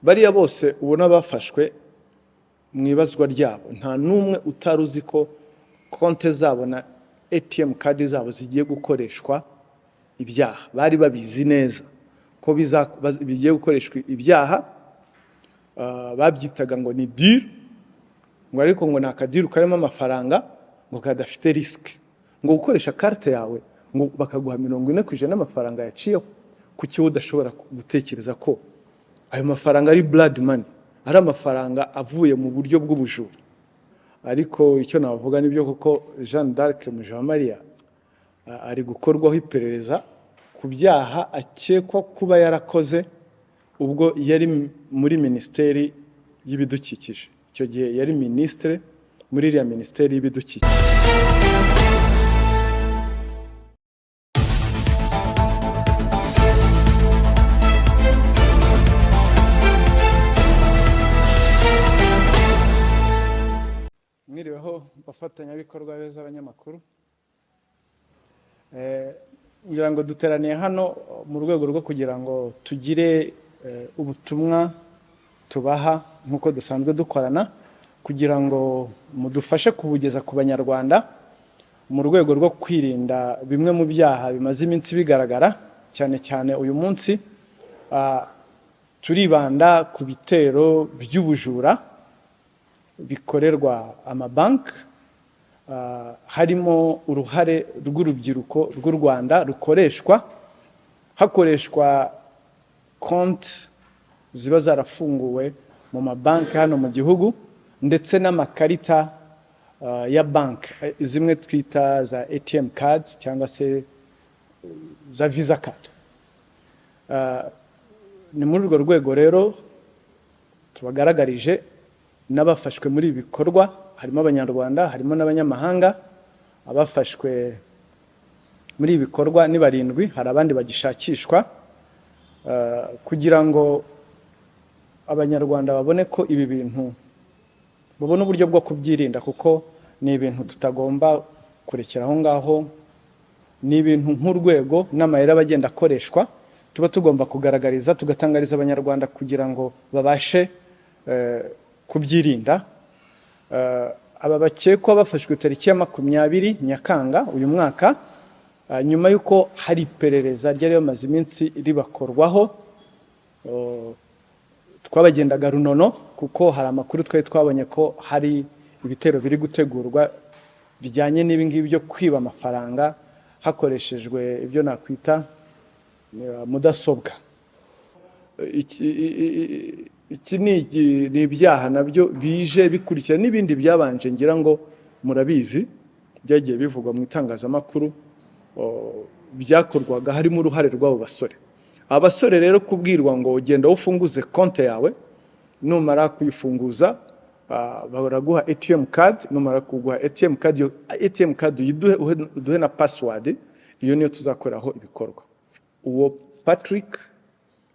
Bariya bose ubona bafashwe mu ibazwa ryabo, nta n'umwe utari uzi ko konte zabo na ATM card zabo zigiye gukoreshwa ibyaha. Bari babizi neza ko bigiye gukoreshwa ibyaha. Babyitaga ngo ni deal, ngo ariko ngo ni akadeal karimo amafaranga ngo kadafite risque, ngo gukoresha carte yawe ngo bakaguha 40% y'amafaranga yaciyeho. Kuki wowe udashobora gutekereza ko ayo mafaranga ari blood money, ari amafaranga avuye mu buryo bw'ubujura? Ariko icyo navuga nibyo, kuko Jeanne d'Arc Mujawamariya ari gukorwaho iperereza ku byaha akekwa kuba yarakoze ubwo yari muri Minisiteri y'Ibidukikije. Icyo gihe yari minisitiri muri iriya Minisiteri y'Ibidukikije. Mwiriweho bafatanyabikorwa beza, abanyamakuru. Ngira ngo duteraniye hano mu rwego rwo kugira ngo tugire ubutumwa tubaha nk'uko dusanzwe dukorana, kugira ngo mudufashe kubugeza ku Banyarwanda mu rwego rwo kwirinda bimwe mu byaha bimaze iminsi bigaragara. Cyane cyane uyu munsi turibanda ku bitero by'ubujura bikorerwa amabanki, harimo uruhare rw'urubyiruko rw'u Rwanda rukoreshwa, hakoreshwa konti ziba zarafunguwe mu mabanki hano mu gihugu, ndetse n'amakarita ya banki, zimwe twita za ATM cards cyangwa se za Visa card. Ni muri urwo rwego rero tubagaragarije n'abafashwe muri ibi bikorwa, harimo Abanyarwanda, harimo n'abanyamahanga. Abafashwe muri ibi bikorwa ni 7, hari abandi bagishakishwa, kugira ngo Abanyarwanda babone ko ibi bintu babone uburyo bwo kubyirinda, kuko ni ibintu tutagomba kurekera aho ngaho. Ni ibintu nk'urwego n'amayeri aba agenda akoreshwa, tuba tugomba kugaragariza, tugatangariza Abanyarwanda kugira ngo babashe kubyirinda. Aba bakekwa bafashwe tariki ya 20 Nyakanga uyu mwaka, nyuma y'uko hari iperereza ryari rimaze iminsi ribakorwaho. Twabagendaga runono kuko hari amakuru twari twabonye ko hari ibitero biri gutegurwa bijyanye n'ibi ngibi byo kwiba amafaranga hakoreshejwe ibyo nakwita mudasobwa. Iki ni ibyaha nabyo bije bikurikira n'ibindi byabanje, ngira ngo murabizi byagiye bivugwa mu itangazamakuru, byakorwaga harimo uruhare rw'abo basore. Abasore rero kubwirwa ngo genda ufunguze konti yawe, numara kuyifunguza baraguha ATM card, numara kuguha ATM card, iyo ATM card uyiduhe, uduhe na password, iyo niyo tuzakoreraho ibikorwa. Uwo Patrick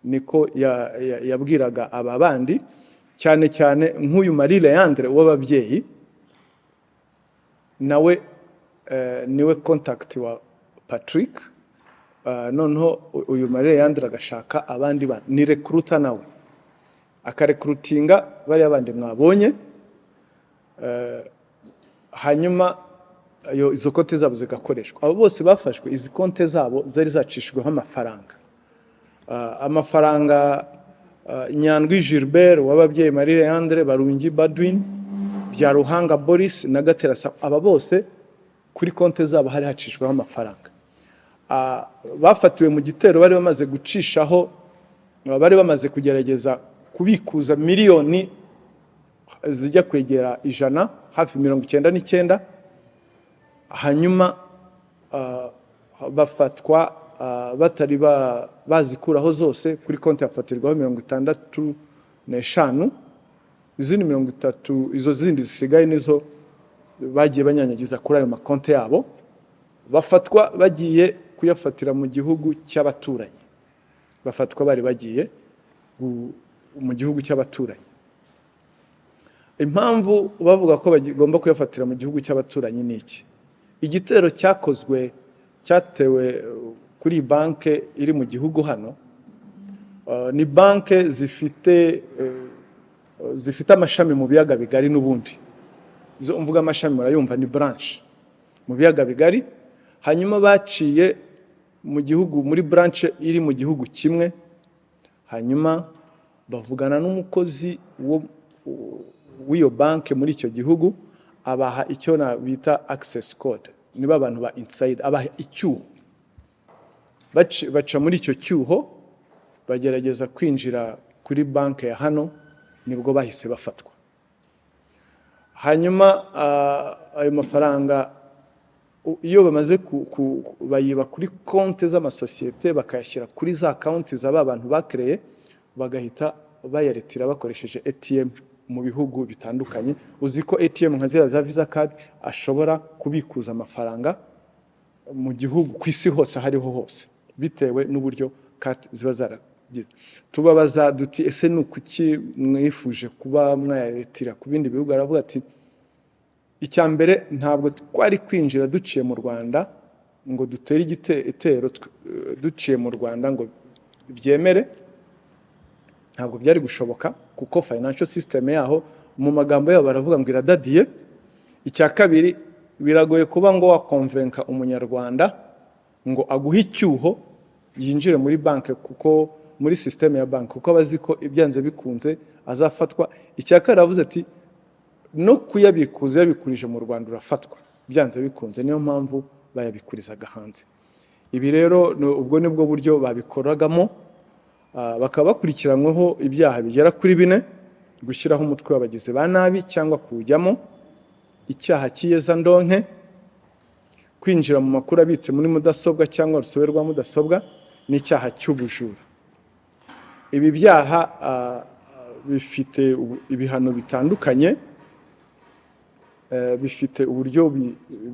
niko yabwiraga aba bandi, cyane cyane nk'uyu Marie Leandre w'ababyeyi, nawe niwe contact wa Patrick. Noneho uyu Marie Leandre agashaka abandi bana, ni recruiter, nawe akarekrutinga bariya bandi mwabonye, hanyuma izo konti zabo zigakoreshwa. Abo bose bafashwe, izi konti zabo zari zacishijweho amafaranga. Amafaranga Nyandwi Gilbert w'ababyeyi Marie Leandre, Barungi Badwin, Byaruhanga Boris na Gatera, aba bose kuri konti zabo hari hacishijweho amafaranga. Bafatiwe mu gitero bari bamaze gucishaho, bari bamaze kugerageza kubikuza miliyoni zijya kwegera 100, hafi 99, hanyuma bafatwa batari bazikuraho zose. Kuri konti hafatirwaho 65, izindi 30, izo zindi zisigaye nizo bagiye banyanyagiza kuri ayo makonti yabo. Bafatwa bagiye kuyafatira mu gihugu cy'abaturanyi, bafatwa bari bagiye mu gihugu cy'abaturanyi. Impamvu bavuga ko bagomba kuyafatira mu gihugu cy'abaturanyi ni iki? Igitero cyakozwe cyatewe kuri banke iri mu gihugu hano, Ni banke zifite amashami mu Biyaga Bigari n'ubundi. Izo mvuga amashami murayumva, ni branch mu Biyaga Bigari. Hanyuma baciye mu gihugu, muri branch iri mu gihugu kimwe, hanyuma bavugana n'umukozi w'iyo banki muri icyo gihugu, abaha icyo bita access code. Niba abantu ba inside, abaha icyuho. Baca muri icyo cyuho, bagerageza kwinjira kuri banki ya hano, nibwo bahise bafatwa. Hanyuma ayo mafaranga iyo bamaze bayiba kuri konti z'amasosiyete, bakayashyira kuri za konti za ba bantu bakereye, bagahita bayaretira bakoresheje ATM mu bihugu bitandukanye. Uzi ko ATM nka ziriya za Visa card ashobora kubikuza amafaranga mu gihugu, ku isi hose, aho ariho hose, bitewe n'uburyo card ziba zaragize. Tubabaza duti: "Ese ni ukuki mwifuje kuba mwayaretira ku bindi bihugu?" Aravuga ati: "Icya mbere, ntabwo twari kwinjira duciye mu Rwanda ngo dutere igitero duciye mu Rwanda ngo byemere, ntabwo byari gushoboka kuko financial system yaho, mu magambo yabo baravuga ngo iradadiye. Icya kabiri, biragoye kuba ngo wakonvenka Umunyarwanda ngo aguhe icyuho yinjire muri banki, kuko muri system ya banki, kuko aba azi ko ibyanze bikunze azafatwa. Icya kabiri, aravuze ati no kuyabikuza uyabikurije mu Rwanda urafatwa byanze bikunze." Niyo mpamvu bayabikurizaga hanze. Ibi rero ubwo nibwo buryo babikoragamo. Bakaba bakurikiranyweho ibyaha bigera kuri bine: gushyiraho umutwe w'abagizi ba nabi cyangwa kuwujyamo, icyaha cy'iyezandonke, kwinjira mu makuru abitse muri mudasobwa cyangwa urusobe rwa mudasobwa, n'icyaha cy'ubujura. Ibi byaha bifite ibihano bitandukanye, bifite uburyo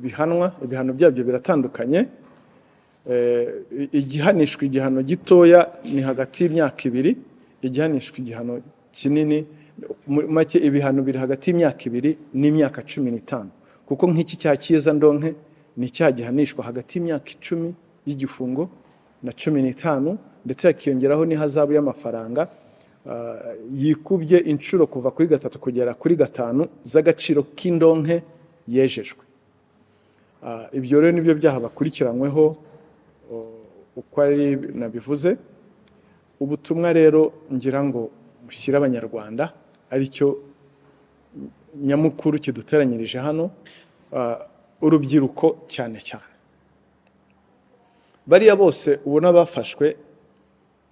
bihanwa, ibihano byabyo biratandukanye. Igihanishwa igihano gitoya ni hagati y'imyaka 2, igihanishwa igihano kinini, muri make ibihano biri hagati y'imyaka 2 n'imyaka 15, kuko nk'iki cyaha cy'iyezandonke ni icyaha gihanishwa hagati y'imyaka 10 y'igifungo na 15, ndetse hakiyongeraho n'ihazabu y'amafaranga yikubye inshuro kuva kuri 3 kugera kuri 5 z'agaciro k'indonke yejejwe. Ibyo rero nibyo byaha bakurikiranyweho uko ari nabivuze. Ubutumwa rero ngira ngo mushyire Abanyarwanda, aricyo nyamukuru kiduteranyirije hano, urubyiruko cyane cyane, bariya bose ubona bafashwe,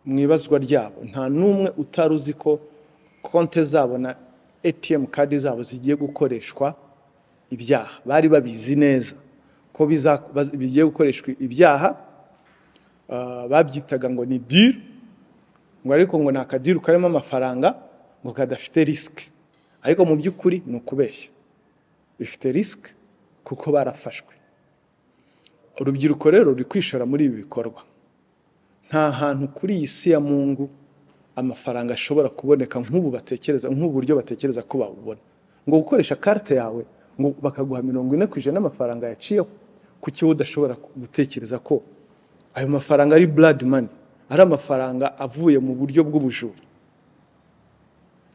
mu ibazwa ryabo nta n'umwe utari uzi ko konte zabo na ATM card zabo zigiye gukoreshwa ibyaha. Bari babizi neza ko bigiye gukoreshwa ibyaha. Babyitaga ngo ni deal, ngo ariko ngo ni akadeal karimo amafaranga ngo kadafite risque, ariko mu by'ukuri ni ukubeshya, bifite risque kuko barafashwe. Urubyiruko rero ruri kwishora muri ibi bikorwa. Nta hantu kuri iyi si ya Mungu amafaranga ashobora kuboneka nk'ubu batekereza, nk'ubu buryo batekereza ko bawubona, ngo gukoresha carte yawe ngo bakaguha 40% y'amafaranga yaciyeho. Kuki wowe udashobora gutekereza ko ayo mafaranga ari blood money, ari amafaranga avuye mu buryo bw'ubujura?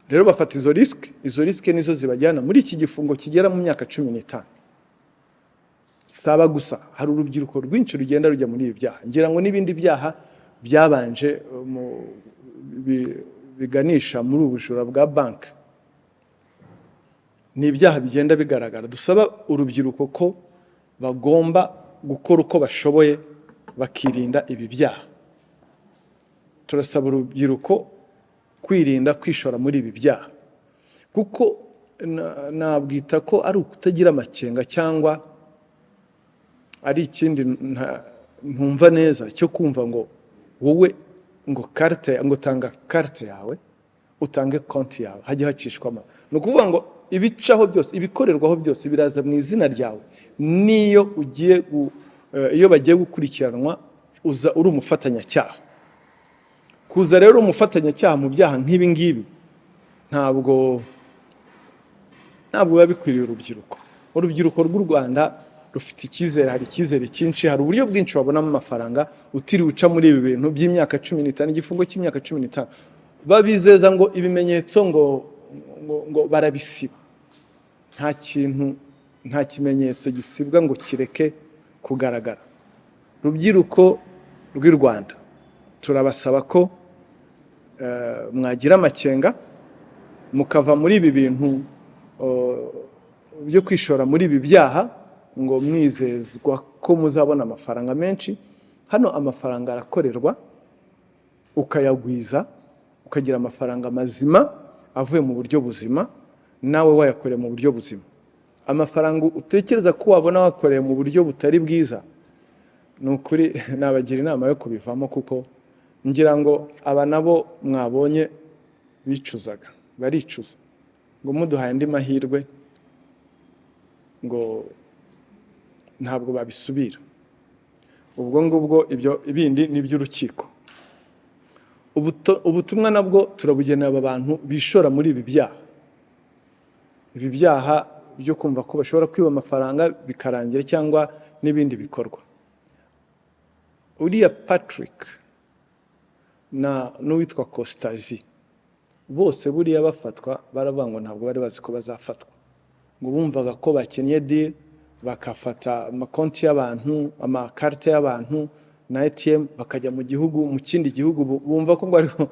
Rero bafata izo risque. Izo risque nizo zibajyana muri iki gifungo kigera mu myaka 15. Saba gusa, hari urubyiruko rwinshi rugenda rujya muri ibi byaha. Ngira ngo n'ibindi byaha byabanje biganisha muri ubu bujura bwa banki ni ibyaha bigenda bigaragara. Dusaba urubyiruko ko bagomba gukora uko bashoboye bakirinda ibi byaha. Turasaba urubyiruko kwirinda kwishora muri ibi byaha, kuko nabwita ko ari ukutagira amakenga cyangwa ari ikindi ntumva neza cyo kumva ngo wowe ngo carte, ngo tanga carte yawe, utange konti yawe, hajye hacishwamo. Ni ukuvuga ngo ibicaho byose, ibikorerwaho byose biraza mu izina ryawe. N'iyo ugiye iyo bagiye gukurikiranwa, uza uri umufatanyacyaha. Kuza rero umufatanyacyaha mu byaha nk'ibi ngibi ntabwo biba bikwiriye urubyiruko rw'u Rwanda. rufite icyizere, hari icyizere cyinshi, hari uburyo bwinshi wabonamo amafaranga utiriwe uca muri ibi bintu by'imyaka 15, igifungo cy'imyaka 15. Babizeza ngo ibimenyetso ngo barabisiba. Nta kintu, nta kimenyetso gisibwa ngo kireke kugaragara. Rubyiruko rw'i Rwanda, turabasaba ko mwagira amakenga mukava muri ibi bintu byo kwishora muri ibi byaha ngo mwizezwa ko muzabona amafaranga menshi. Hano amafaranga arakorerwa, ukayagwiza, ukagira amafaranga mazima avuye mu buryo buzima, nawe wayakoreye mu buryo buzima. Amafaranga utekereza ko wabona wakoreye mu buryo butari bwiza, ni ukuri nabagira inama yo kubivamo, kuko ngira ngo aba nabo mwabonye bicuzaga, baricuza ngo muduhaye andi mahirwe ngo ntabwo babisubira. Ubwo ngubwo ibyo ibindi ni iby'urukiko. Ubutumwa nabwo turabugenera aba bantu bishora muri ibi byaha, ibi byaha byo kumva ko bashobora kwiba amafaranga bikarangira, cyangwa n'ibindi bikorwa. Uriya Patrick na n'uwitwa Costazi bose buriya bafatwa baravuga ngo ntabwo bari bazi ko bazafatwa, ngo bumvaga ko bakenye deal, bakafata amakonti y'abantu, amakarite y'abantu na ATM, bakajya mu gihugu, mu kindi gihugu, bumva ko ngo ariho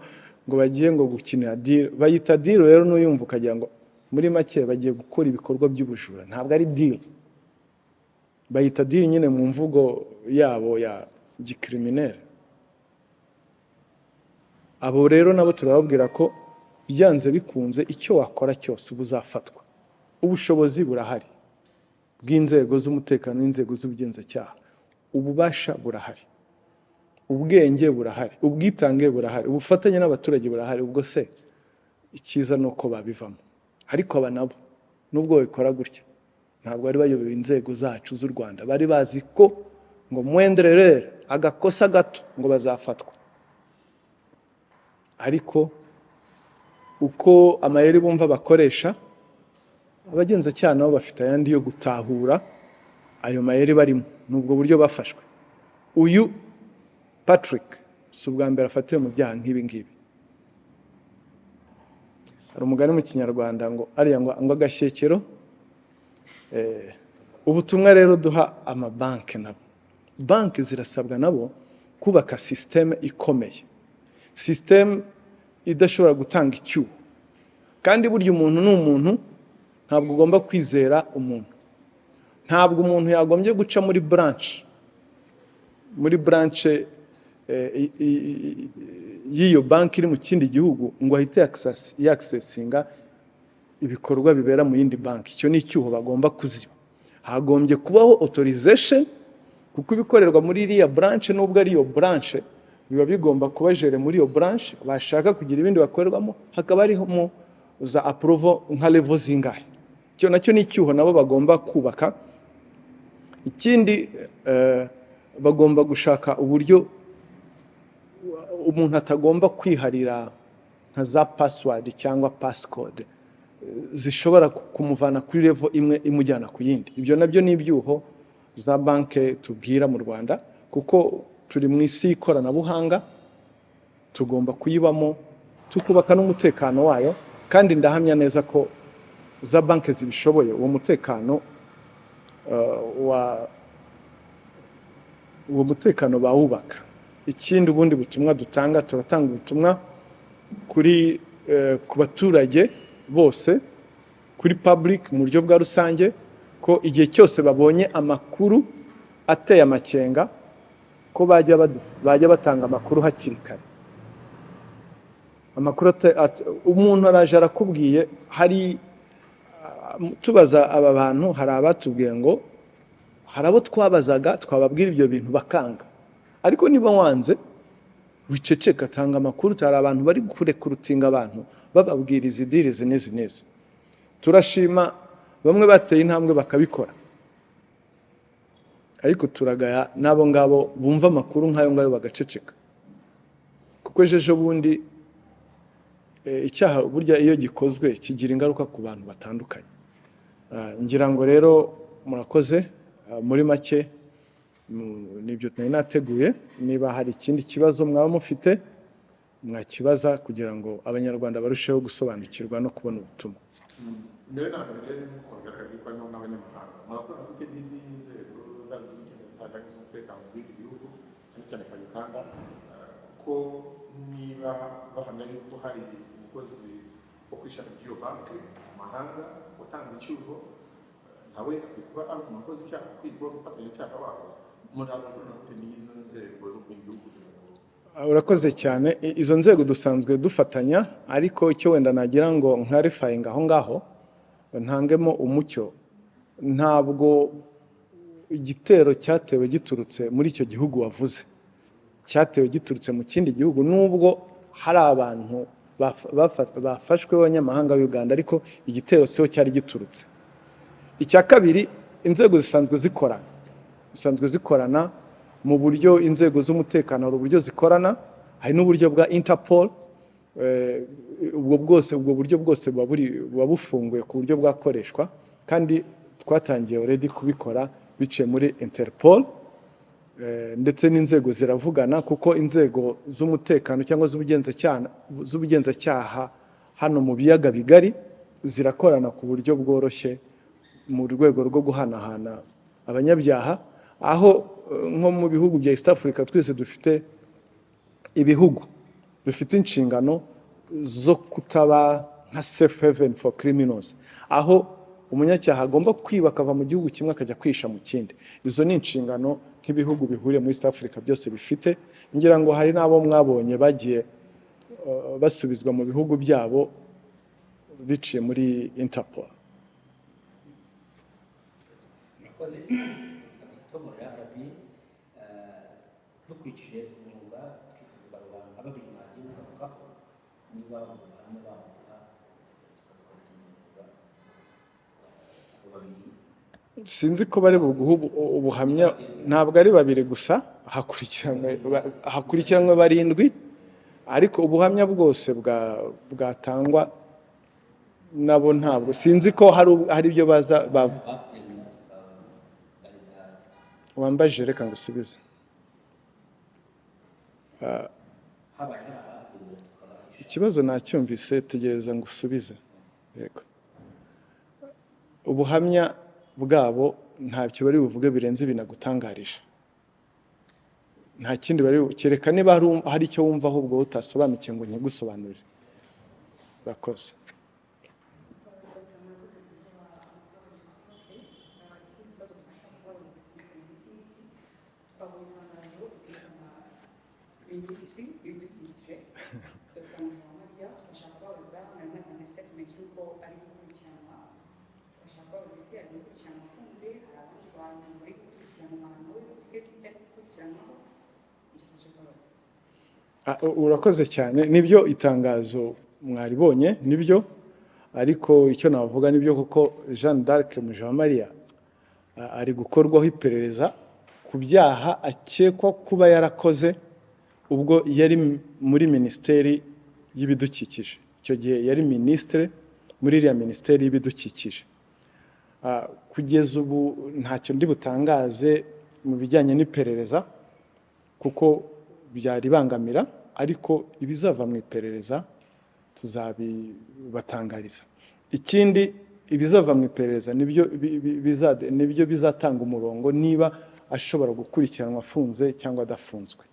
ngo bagiye ngo gukinira deal. Bayita deal rero n'uyumva ukagira ngo muri make bagiye gukora ibikorwa by'ubujura, ntabwo ari deal. Bayita deal nyine mu mvugo yabo ya gicriminel. Abo rero nabo turababwira ko byanze bikunze icyo wakora cyose uba uzafatwa. Ubushobozi burahari bw'inzego z'umutekano n'inzego z'ubugenzacyaha, ububasha burahari, ubwenge burahari, ubwitange burahari, ubufatanye n'abaturage burahari. Ubwo se icyiza ni uko babivamo. Ariko aba nabo nubwo babikora gutya, ntabwo bari bayobewe inzego zacu z'u Rwanda, bari bazi ko ngo mwenderere agakosa gato ngo bazafatwa. Ariko uko amayeri bumva bakoresha, abagenzacyaha nabo bafite ayandi yo gutahura ayo mayeri barimo, n'ubwo buryo bafashwe. Uyu Patrick si ubwa mbere afatiwe mu byaha nk'ibi ngibi. Hari umugani mu Kinyarwanda ngo ariya ngo agashyekero. Ubutumwa rero duha amabanki, nabo banki zirasabwa nabo kubaka système ikomeye, système idashobora gutanga icyuho. Kandi burya umuntu ni umuntu, ntabwo ugomba kwizera umuntu. Ntabwo umuntu yagombye guca muri branch, muri branch y'iyo banki iri mu kindi gihugu ngo ahite yaccessinga ibikorwa bibera mu yindi banki. Icyo ni icyuho bagomba kuziba. Hagombye kubaho authorization, kuko ibikorerwa muri iriya branch, nubwo ari iyo branch, biba bigomba kuba géré muri iyo branch. Bashaka kugira ibindi bakorerwamo, hakaba harimo za approval nka level zingahe. Icyo nacyo ni icyuho nabo bagomba kubaka. Ikindi, bagomba gushaka uburyo umuntu atagomba kwiharira nka za password cyangwa passcode zishobora kumuvana kuri level imwe imujyana ku yindi. Ibyo nabyo ni ibyuho za banki tubwira mu Rwanda, kuko turi mu isi y'ikoranabuhanga, tugomba kuyibamo tukubaka n'umutekano wayo. Kandi ndahamya neza ko za banki zibishoboye, uwo mutekano wa uwo mutekano bawubaka. Ikindi, ubundi butumwa dutanga, turatanga ubutumwa kuri ku baturage bose, kuri public mu buryo bwa rusange, ko igihe cyose babonye amakuru ateye amakenga, ko bajya batanga amakuru hakiri kare. Amakuru umuntu araje arakubwiye, hari tubaza aba bantu, hari abatubwiye ngo hari abo twabazaga, twababwira ibyo bintu bakanga. Ariko niba wanze, wiceceka, tanga amakuru. Hari abantu bari kurecruitinga abantu bababwira izi deal izi n'izi n'izi. Turashima bamwe bateye intambwe bakabikora, ariko turagaya n'abo ngabo bumva amakuru nk'ayo ngayo bagaceceka, kuko ejo bundi icyaha burya iyo gikozwe kigira ingaruka ku bantu batandukanye. Ngira ngo rero murakoze. Muri make nibyo nari nateguye. Niba hari ikindi kibazo mwaba mufite, mwakibaza kugira ngo Abanyarwanda barusheho gusobanukirwa no kubona ubutumwa. Mbere na mbere, nk'uko bigaragara yuko harimo n'abanyamahanga, murakora gute n'izindi nzego, zaba iz'ubugenzacyaha cyangwa iz'umutekano mu bindi bihugu, cyane cyane nka Uganda? Kuko niba bahamya yuko hari umukozi wo ku ishami ry'iyo banki mu mahanga watanze icyuho, nawe akwiye kuba ari umuntu wakoze icyaha, akwiye kuba umufatanyacyaha wabo. Muraza gukorana gute n'izo nzego zo mu bindi bihugu kugira ngo Urakoze cyane. Izo nzego dusanzwe dufatanya, ariko icyo wenda nagira ngo nclarifyinge aho ngaho, ntangemo umucyo, ntabwo igitero cyatewe giturutse muri icyo gihugu wavuze. Cyatewe giturutse mu kindi gihugu, nubwo hari abantu bafashwe b'abanyamahanga b'Uganda, ariko igitero siho cyari giturutse. Icya kabiri, inzego zisanzwe zikorana mu buryo inzego z'umutekano, hari uburyo zikorana, hari n'uburyo bwa Interpol. Ubwo bwose, ubwo buryo bwose buba bufunguye ku buryo bwakoreshwa, kandi twatangiye already kubikora biciye muri Interpol. Ndetse n'inzego ziravugana, kuko inzego z'umutekano cyangwa z'ubugenzacyaha hano mu Biyaga Bigari zirakorana ku buryo bworoshye mu rwego rwo guhanahana abanyabyaha, aho nko mu bihugu bya East Africa twese dufite ibihugu bifite inshingano zo kutaba nka safe haven for criminals, aho umunyacyaha agomba kwiba akava mu gihugu kimwe akajya kwihisha mu kindi. Izo ni inshingano nk'ibihugu bihuriye muri East Africa byose bifite. Ngira ngo hari n'abo mwabonye bagiye basubizwa mu bihugu byabo biciye muri Interpol. Murakoze. Tomora Rabi, dukurikije umwuga, twifuza abo bantu nka babiri mwagiye mugarukaho, niba mu buhamya bamuha tukabikora kinyamwuga, abo babiri. Sinzi ko bari buguhe ubuhamya. Ntabwo ari babiri gusa, hakurikiranwe barindwi, ariko ubuhamya bwose bwatangwa nabo, ntabwo sinzi ko hari ibyo baza babyemera tukaba Wambajije, reka ngusubize. Habaye hari ababyemera tukabahisha. Ikibazo nacyumvise, tegereza ngusubize. Yego, ubuhamya bwabo ntacyo bari buvuge birenze ibi nagutangarije. Nta kindi bari kereka niba hari icyo wumva ahubwo utasobanukiwe ngo nkigusobanurire. Urakoze. Ikibazo mfasha kubona iki ngiki: twabonye itangazo ryerekana Minisitiri w'Ibidukikije, Dr Mujawamariya. Turashaka kubabaza, mwari mwatanze statement y'uko ari gukurikiranwa. Turashaka kubabaza ese ari gukurikiranwa afunze? Hari abandi bantu bari gukurikiranwa nawe case cyari gukurikiranwaho? Icyo tuje kubabaza. Urakoze cyane. Nibyo, itangazo mwaribonye, nibyo, ariko icyo navuga, nibyo kuko Jeanne d'Arc Mujawamariya ari gukorwaho iperereza ku byaha akekwa kuba yarakoze ubwo yari muri Minisiteri y'Ibidukikije. Icyo gihe yari minisitiri muri iriya Minisiteri y'Ibidukikije. Kugeza ubu ntacyo ndi butangaze mu bijyanye n'iperereza kuko byaribangamira, ariko ibizava mu iperereza tuzabibatangariza. Ikindi, ibizava mu iperereza nibyo bizatanga umurongo niba ashobora gukurikiranwa afunze cyangwa adafunzwe.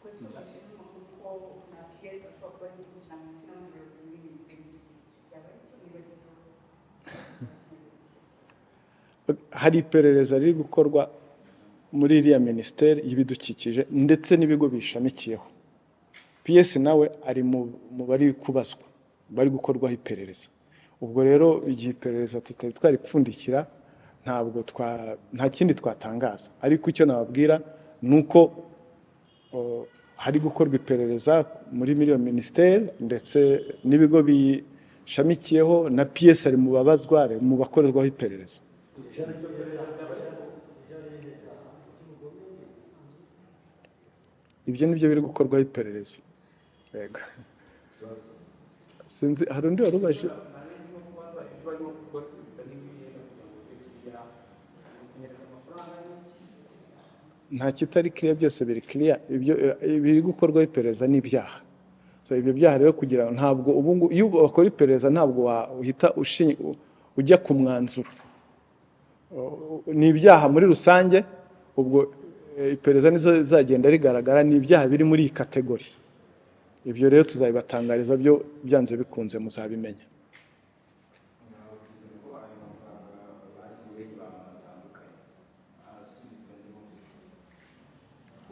Twari tubashe n'amakuru ko na PS ashobora kuba ari gukurikiranwa ndetse n'abandi bayobozi muri Minisiteri y'Ibidukikije. Byaba ari byo? Niba ari byo, Hari iperereza riri gukorwa muri iriya Minisiteri y'Ibidukikije ndetse n'ibigo bishamikiyeho. PS nawe ari mu bari kubazwa, bari gukorwaho iperereza. Ubwo rero igihe iperereza tutari twaripfundikira, ntabwo nta kindi twatangaza, ariko icyo nababwira ni uko hari gukorwa iperereza muri iyo minisiteri ndetse n'ibigo bishamikiyeho, na PS ari mu babazwa, ari mu bakorerwaho iperereza. Ibyo nibyo biri gukorwaho iperereza, yego. Sinzi, hari undi wari ubaje. Barimo gukora n'ibindi kugira ngo kunyereza amafaranga. Nta kitari clear, byose biri clear. Ibyo biri gukorwaho iperereza n'ibyaha. So ibyo byaha rero, kugira ngo ntabwo ubu ngubu iyo bakora iperereza ntabwo uhita ujya ku mwanzuro. Ni ibyaha muri rusange, ubwo iperereza nizo zizagenda rigaragara. Ni ibyaha biri muri iyi category. Ibyo rero tuzabibatangariza byo byanze bikunze, muzabimenya. Mwavuze ko ayo mafaranga bagiye biba ahantu hatandukanye, arasubizwa nibo?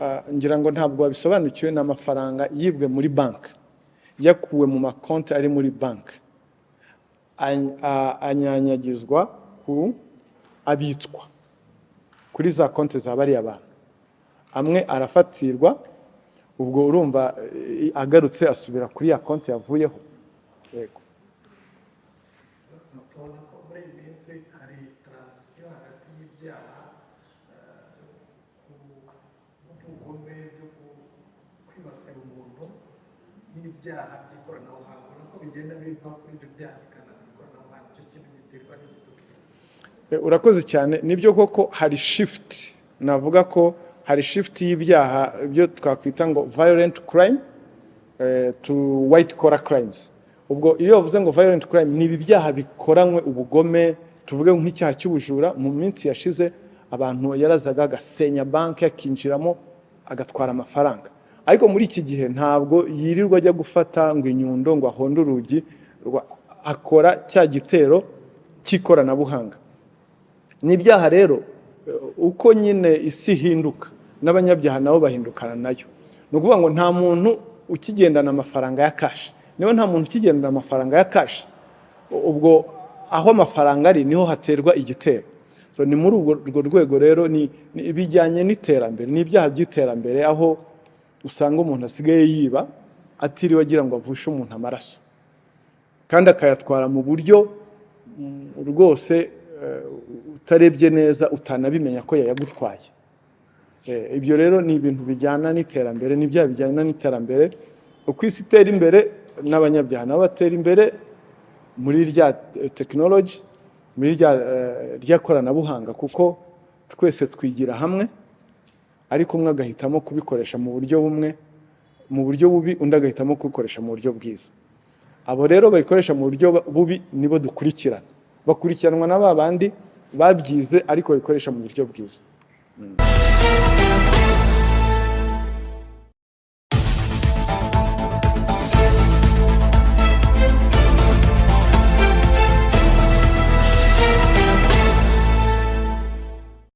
Ah, ngira ngo ntabwo wabisobanukiwe. Ni amafaranga yibwe muri banki, yakuwe mu makonti ari muri banki, anyanyagizwa ku abitswa kuri za konti za bariya bantu. Amwe arafatirwa, ubwo urumva agarutse asubira kuri ya konti yavuyeho, yego. Tubona ko muri iyi minsi hari transition hagati y'ibyaha by'ubugome byo kwibasira umuntu n'ibyaha by'ikoranabuhanga. Ubona ko bigenda biva kuri ibyo byaha bikana mu ikoranabuhanga. Icyo kintu giterwa n'iki? Urakoze cyane. Nibyo koko hari shift, navuga ko hari shift y'ibyaha byo twakwita ngo violent crime to white collar crimes. Ubwo iyo bavuze ngo violent crime, ni ibi byaha bikoranywe ubugome, tuvuge nk'icyaha cy'ubujura. Mu minsi yashize abantu yarazaga agasenya banki, akinjiramo, agatwara amafaranga, ariko muri iki gihe ntabwo yirirwa ajya gufata ngo inyundo ngo ahonde urugi, akora cya gitero cy'ikoranabuhanga. Ni ibyaha rero uko nyine isi ihinduka n'abanyabyaha nabo bahindukana nayo. Ni ukuvuga ngo nta muntu ukigendana amafaranga ya cash. Niba nta muntu ukigendana amafaranga ya cash, ubwo aho amafaranga ari niho haterwa igitero. So ni muri urwo rwego rero, ni bijyanye n'iterambere, ni ibyaha by'iterambere, aho usanga umuntu asigaye yiba atiriwe agira ngo avushe umuntu amaraso, kandi akayatwara mu buryo rwose utarebye neza utanabimenya ko yayagutwaye. Ibyo rero ni ibintu bijyana n'iterambere, ni ibyaha bijyana n'iterambere. Uko isi itera imbere n'abanyabyaha nabo batera imbere muri rya tekinoloji, muri rya koranabuhanga, kuko twese twigira hamwe, ariko umwe agahitamo kubikoresha mu buryo bumwe, mu buryo bubi, undi agahitamo kubikoresha mu buryo bwiza. Abo rero babikoresha mu buryo bubi nibo dukurikirana, bakurikiranwa na ba bandi babyize ariko babikoresha mu buryo bwiza.